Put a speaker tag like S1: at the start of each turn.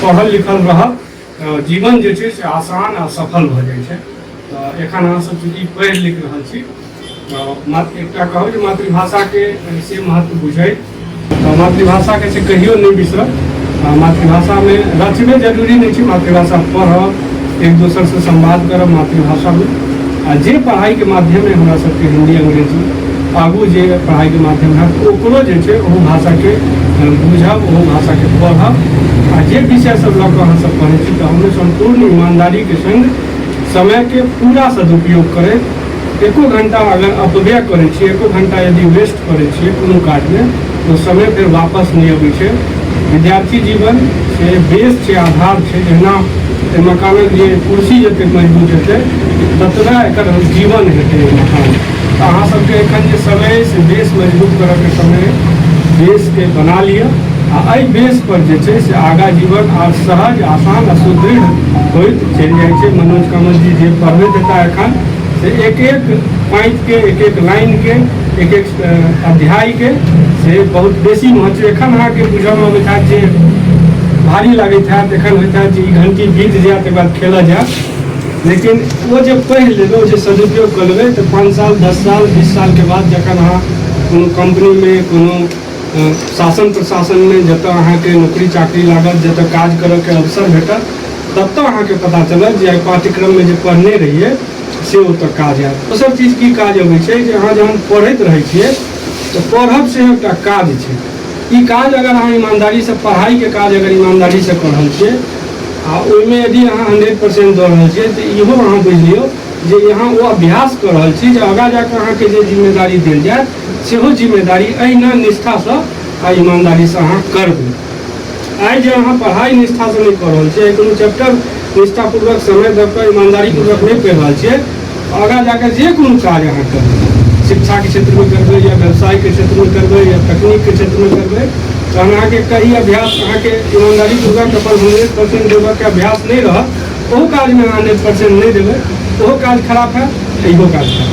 S1: पढ़ल लिखल रहब तऽ जीवन जे छै से आसान आ सफल भऽ जाइ छै। तऽ एखन अहाँसभ चूँकि पढ़ि लिख रहल छी तऽ मात्र एकटा कहब जे मातृभाषाके से महत्व बुझैत तऽ मातृभाषाके से कहियो नहि बिसरब। मातृभाषामे रचबे जरूरी नहि छै, मातृभाषा पढ़ब, एक दोसरसँ संवाद करब मातृभाषामे। आ जे पढ़ाइके माध्यममे हमरा सबके हिन्दी अंग्रेजी आगू जे पढ़ाइके माध्यम हैत ओकरो जे छै ओहू भाषाके बुझब, ओहू भाषाके पढ़ब। आ जे विषय सब लऽ कऽ अहाँ सब पढ़ै छी तऽ हमे सम्पूर्ण ईमानदारीके सङ्ग समयके पूरा सदुपयोग करैत एको घण्टा अगर अपव्यय करै छियै, एको घण्टा यदि वेस्ट करै छियै कोनो काजमे, ओ समय फेर वापस नहि अबै छै। विद्यार्थी जीवन से बेस छै, आधार छै। जहिना एहि मकानक जे कुर्सी जतेक मजबूत हेतै ततबे एकर जीवन हेतै एहि मकान। तऽ अहाँ सबके एखन जे समय अइ से बेस मजबूत करऽके समय अइ, बेसके बना लिअ आ एहि बेसपर जे छै से आगाँ जीवन आर सहज, आसान आ सुदृढ़ होइत चलि जाइ छै। मनोज कामत जी जे पढ़बैत हेता एखन से एक एक पाँतिके, एक एक लाइनके, एक एक अध्यायके से बहुत बेसी महत्व। एखन अहाँके बुझऽमे अबैत हैत जे भारी लागैत हैत, एखन होइत हैत जे ई घंटी बीत जायत तकर बाद खेलऽ जायब, लेकिन ओ जे पढ़ि लेबै, ओ जे सदुपयोग कऽ लेबै तऽ 5 साल, 10 साल, 20 सालके बाद जखन अहाँ कोनो कम्पनीमे, कोनो शासन प्रशासनमे जतऽ अहाँके नौकरी चाकरी लागत, जतऽ काज करऽके अवसर भेटत, ततऽ अहाँके पता चलत जे एहि पाठ्यक्रममे जे पढ़ने रहियै से ओतऽ काज आयत। दोसर चीज की काज अबै छै जे अहाँ जहन पढ़ैत रहै छियै तऽ पढ़ब सेहो एकटा काज छै। ई काज अगर अहाँ ईमानदारीसँ, पढ़ाइके काज अगर ईमानदारीसँ कऽ रहल छियै आ ओहिमे यदि अहाँ 100% दऽ रहल छियै तऽ इहो अहाँ बुझि लियौ जे अहाँ ओ अभ्यास कऽ रहल छी जे आगाँ जाकऽ अहाँके जे जिम्मेदारी देल जायत सेहो जिम्मेदारी एहिना निष्ठासँ आ ईमानदारीसँ अहाँ करबै। आइ जे अहाँ पढ़ाइ निष्ठासँ नहि कऽ रहल छियै, कोनो चैप्टर निष्ठापूर्वक समय दऽ कऽ ईमानदारीपूर्वक नहि पढ़ि रहल छियै, आगाँ जाकऽ जे कोनो काज अहाँ करबै, शिक्षाके क्षेत्रमे करबै या व्यवसायके क्षेत्रमे करबै या तकनीकके क्षेत्रमे करबै, तहन अहाँके एकटा ई अभ्यास, अहाँके ईमानदारीपूर्वक अपन 100% देबऽके अभ्यास नहि रहत, ओहू काजमे अहाँ 100% नहि देबै, ओहो काज खराब हैत, इहो काज खराब।